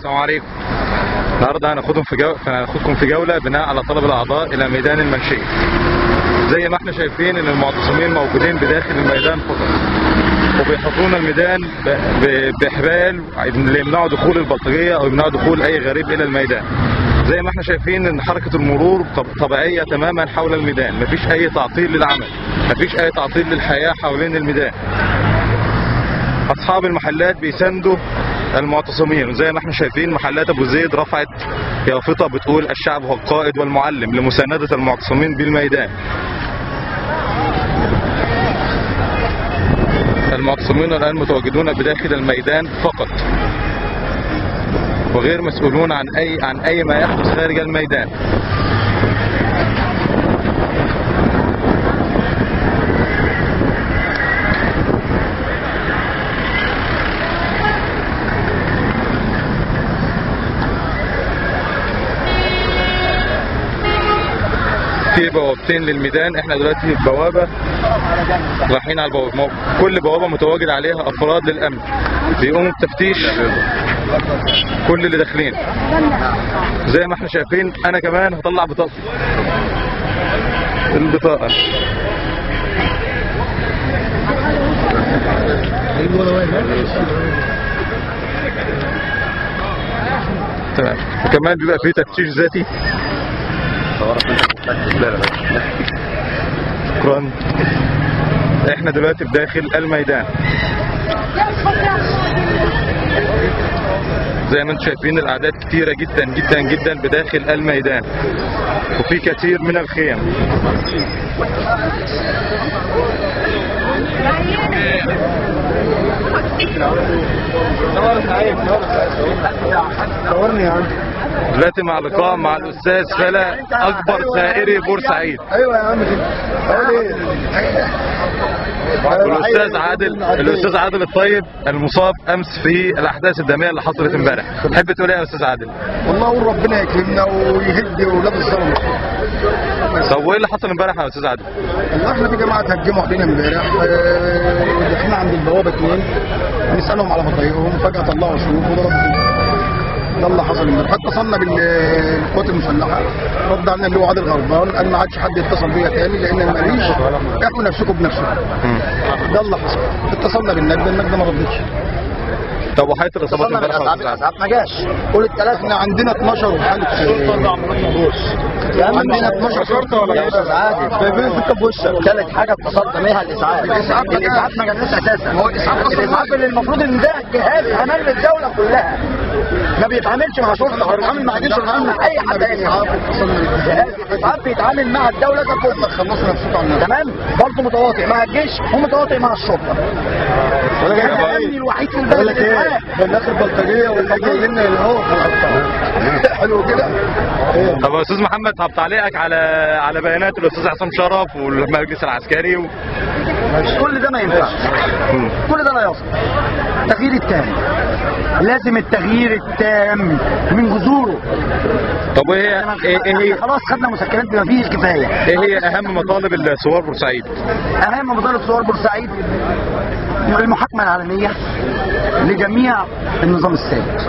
السلام عليكم. النهارده هناخدكم في جولة بناء على طلب الاعضاء الى ميدان المنشيه. زي ما احنا شايفين ان المعتصمين موجودين بداخل الميدان فقط، وبيحطون الميدان بحبال ليمنعوا دخول البلطجيه او يمنعوا دخول اي غريب الى الميدان. زي ما احنا شايفين ان حركة المرور طبيعية تماما حول الميدان، مفيش اي تعطيل للعمل، مفيش اي تعطيل للحياة حوالين الميدان. اصحاب المحلات بيساندوا المعتصمين، وزي ما احنا شايفين محلات ابو زيد رفعت يافطة بتقول الشعب هو القائد والمعلم لمسانده المعتصمين بالميدان. المعتصمين الان متواجدون بداخل الميدان فقط، وغير مسؤولون عن اي ما يحدث خارج الميدان. في بوابتين للميدان، احنا دلوقتي في بوابه رايحين على البوابة، كل بوابه متواجد عليها افراد للامن بيقوموا بتفتيش كل اللي داخلين. زي ما احنا شايفين انا كمان هطلع بطاقتي، البطاقة. تمام، وكمان بيبقى فيه تفتيش ذاتي. شكرا. احنا دلوقتي في داخل الميدان. زي ما انتم شايفين الاعداد كتيرة جدا جدا جدا بداخل الميدان، وفي كثير من الخيم. دلوقتي مع لقاء مع الاستاذ فلا اكبر ثائري بورسعيد. ايوه يا عم كده. والاستاذ عادل، الاستاذ عادل الطيب المصاب امس في الاحداث الدامية اللي حصلت امبارح، تحب تقول ايه يا استاذ عادل؟ والله اقول ربنا يكرمنا ويهدي اولاد الظلمة. طب وايه اللي حصل امبارح يا استاذ عادل؟ والله احنا في جماعة هجموا علينا امبارح، دخلنا عند البوابة 2 نسالهم على بطايقهم، فجاة طلعوا سيوف وضربوا فينا. ده اللي حصل امبارح. اتصلنا بالقوات المسلحة، رد علينا اللي هو عادل غربان، قال ما عادش حد يتصل بيا تاني لان انا ماليش، احموا نفسكم بنفسكم. ده اللي حصل. اتصلنا بالنجده، النجده ما ردتش. طب وحاله الاصابات امبارح؟ الاسعاف ما جاش. قول الثلاثة. احنا عندنا 12 حاله عندنا 12 شرطه ولا يا استاذ عادل؟ في وشك. ثالث حاجة اتصلت بيها الاسعاف. الاسعاف ما جالناش اساسا. هو الاسعاف اللي المفروض ان ده جهاز امان للدولة كلها، ما بيتعاملش مع شرطه ولا بيتعامل مع جيش ولا بيتعامل مع اي حد تاني. جهاز الاسعاف بيتعامل مع الدولة كلها. خلصنا نفسكم عنها. تمام، برضه متواطئ مع الجيش ومتواطئ مع الشرطة. الامن الوحيد في البلد الاسعاف. ده اخر بلطجيه واللي جاي لنا اللي هو حلو كده. طب يا استاذ محمد، طب تعليقك على بيانات الاستاذ عصام شرف والمجلس العسكري كل ده ما ينفعش. كل ده لا يصل. التغيير التام، لازم التغيير التام من جذوره. طب وايه ايه هي؟ خلاص خدنا مسكنات بما فيه الكفاية. ايه هي اهم مطالب ثوار بورسعيد؟ اهم مطالب ثوار بورسعيد المحاكمة العلنيه لجميع النظام السابق،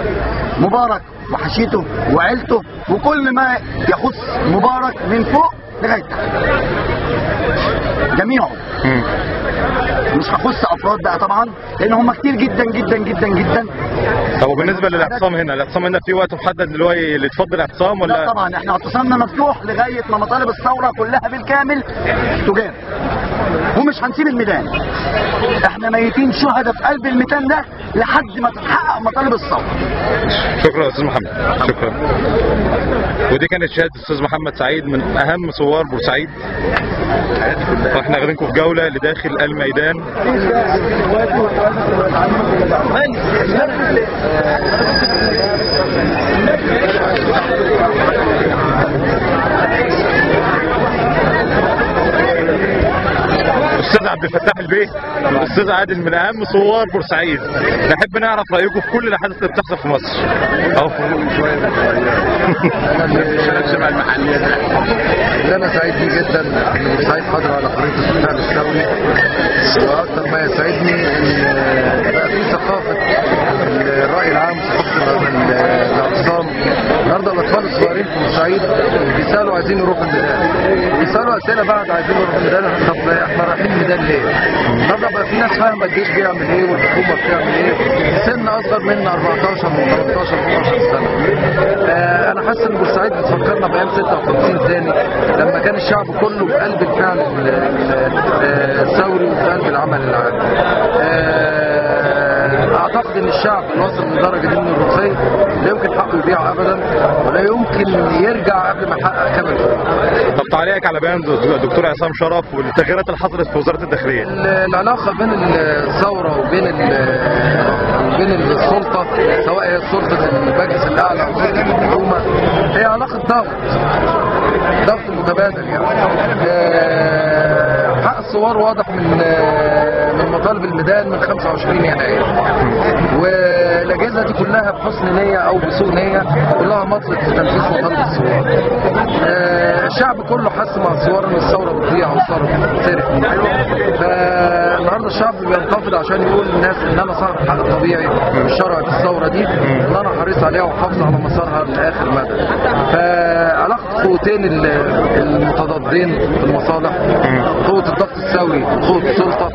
مبارك وحشيته وعيلته وكل ما يخص مبارك من فوق لغاية تحت، جميعهم. مش هخص افراد بقى طبعا لان هم كتير جدا جدا جدا جدا. طب وبالنسبة للاعتصام هنا، الاعتصام هنا في وقت محدد اللي هو اللي يتفضل الاعتصام ولا؟ لا طبعا احنا اعتصامنا مفتوح لغاية ما مطالب الثورة كلها بالكامل تجاب، ومش هنسيب الميدان. احنا ميتين شهداء في قلب الميدان ده لحد ما تتحقق مطالب الثورة. شكرا يا استاذ محمد، شكرا. ودي كانت شهادة الاستاذ محمد سعيد من اهم ثوار بورسعيد. واحنا واخدينكم في جولة لداخل الميدان. الاستاذ عبد الفتاح البيه، الاستاذ عادل من اهم ثوار بورسعيد، نحب نعرف رايكم في كل الاحداث اللي بتحصل في مصر. او في الشباب المحلية. اللي انا سعيد بيه جدا ان بورسعيد حاضر على خريطة الفعل الثوري، واكثر ما يسعدني ان بقى في ثقافة الراي العام، ثقافة بيسالوا عايزين يروحوا الميدان، بيسالوا اسئلة بعد عايزين يروحوا الميدان، طب احنا رايحين الميدان ليه؟ النهارده بقى في ناس فاهمه الجيش بيعمل ايه والحكومة بتعمل ايه، سن اصغر من 14 من 13 12 سنة. انا حاسس ان بورسعيد بتفكرنا بايام 56 تاني لما كان الشعب كله في قلب الفعل الثوري وفي قلب العمل العام. اعتقد ان الشعب اللي وصل للدرجة دي من الرقي لا يمكن حقه يضيع ابدا، ولا يمكن يرجع قبل ما يحقق كامل حقوقه. طب تعليقك على بيان الدكتور عصام شرف والتغييرات اللي حصلت في وزارة الداخلية؟ العلاقة بين الثورة وبين السلطة، سواء هي سلطة المجلس الاعلى او سلطة الحكومة، هي علاقة ضغط متبادل يعني. حق الثوار واضح من مطالب الميدان من 25 يناير، والاجهزة دي كلها بحسن نيه او بسوء نيه كلها مطلت في تنفيذ مطالب الثوار. الشعب كله حس مع الثوار ان الثورة بتضيع والثورة بتتسرق، فالنهارده الشعب بينتفض عشان يقول للناس ان انا صاحب الحق الطبيعي والشرعي في الثورة دي، ان انا حريص عليها وحافظ على مسارها لاخر مدى. فعلاقه قوتين المتضادين في المصالح، قوة الضغط الثوري وقوه السلطة،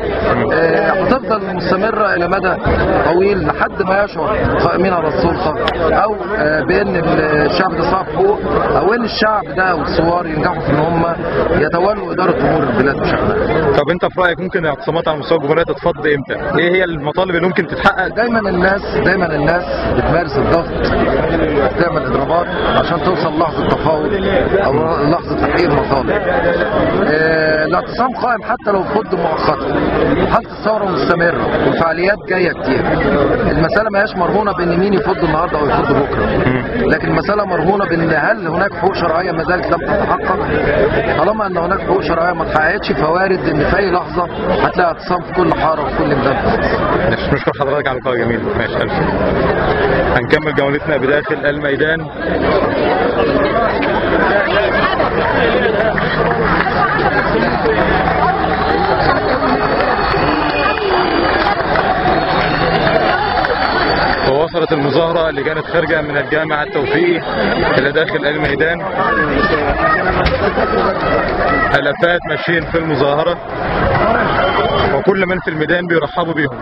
هتفضل مستمرة الى مدى طويل لحد ما يشعر القائمين على السلطة او بان الشعب ده صاحب حقوق، او ان الشعب ده والثوار ينجحوا في ان هم يتولوا ادارة امور البلاد بشكل عام. طب انت في رايك ممكن الاعتصامات على مستوى الجمهورية تتفض امتى؟ ايه هي المطالب اللي ممكن تتحقق؟ دايما الناس بتمارس الضغط، بتعمل اضرابات عشان توصل لحظة تفاوض او لحظة تحقيق المطالب. الاعتصام قائم حتى لو فض مؤقتا، وحاله الثورة مستمرة والفعاليات جاية كتير. المسالة ما هياش مرهونه بان مين يفض النهارده او يفض بكره، لكن المسالة مرهونه بان هل هناك حقوق شرعية ما زالت لم تتحقق. طالما ان هناك حقوق شرعية ما اتحققتش، فوارد ان في اي لحظة هتلاقي اعتصام في كل حارة وفي كل ميدان. نشكر حضرتك على اللقاء الجميل. ماشي، الف. هنكمل جولتنا بداخل الميدان. ووصلت المظاهرة اللي كانت خارجة من الجامع التوفيقي إلى داخل الميدان. آلافات ماشيين في المظاهرة، وكل من في الميدان بيرحبوا بيهم.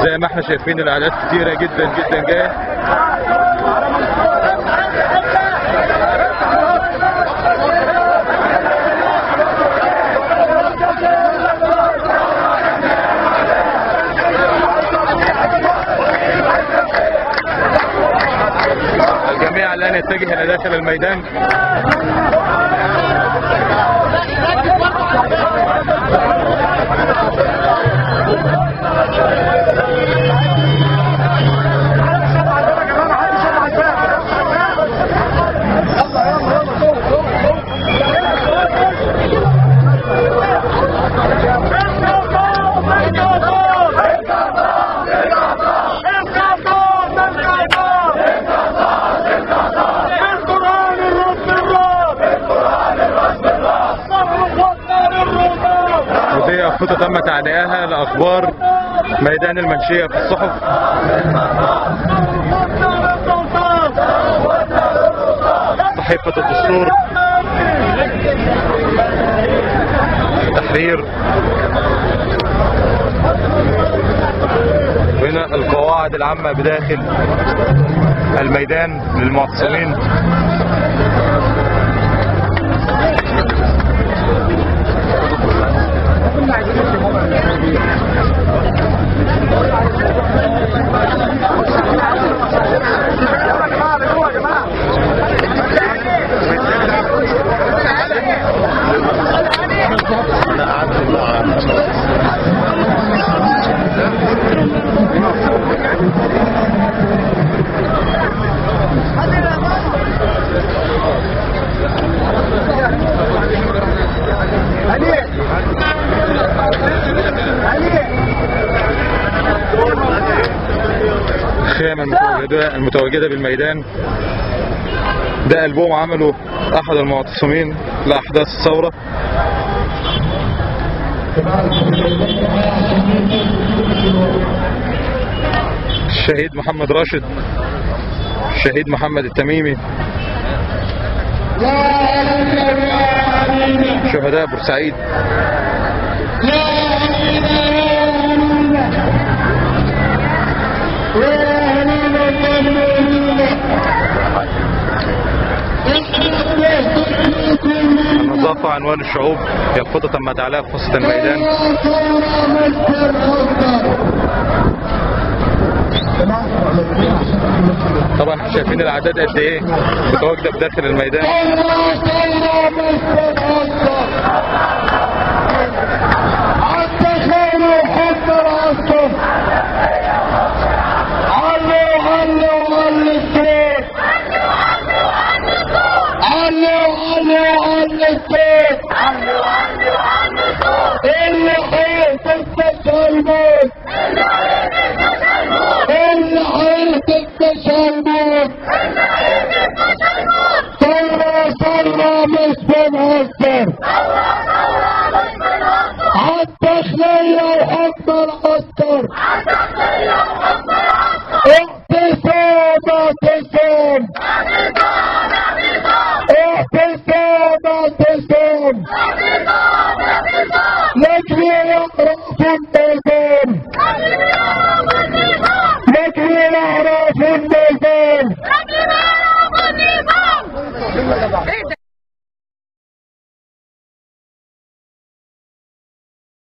زي ما احنا شايفين الأعداد كتيرة جدا جدا جاية. الجميع الآن يتجه إلى داخل الميدان. خطة تم تعليقها لأخبار ميدان المنشية في الصحف. صحيفة الدستور، تحرير، وهنا القواعد العامة بداخل الميدان للمعتصمين. الخيام المتواجدة بالميدان ده ألبوم عمله أحد المعتصمين لأحداث الثورة. الشهيد محمد راشد. الشهيد محمد التميمي، شهداء بورسعيد. النظافة عنوان الشعوب، يافطة تم تعليقها في وسط الميدان. طبعا احنا شايفين الاعداد قد ايه متواجدة بداخل الميدان. عالداخلية وحكم العسكر، اعتصام اعتصام اعتصام اعتصام، لاجل يعرفوا النظام، لاجل يعرفوا النظام.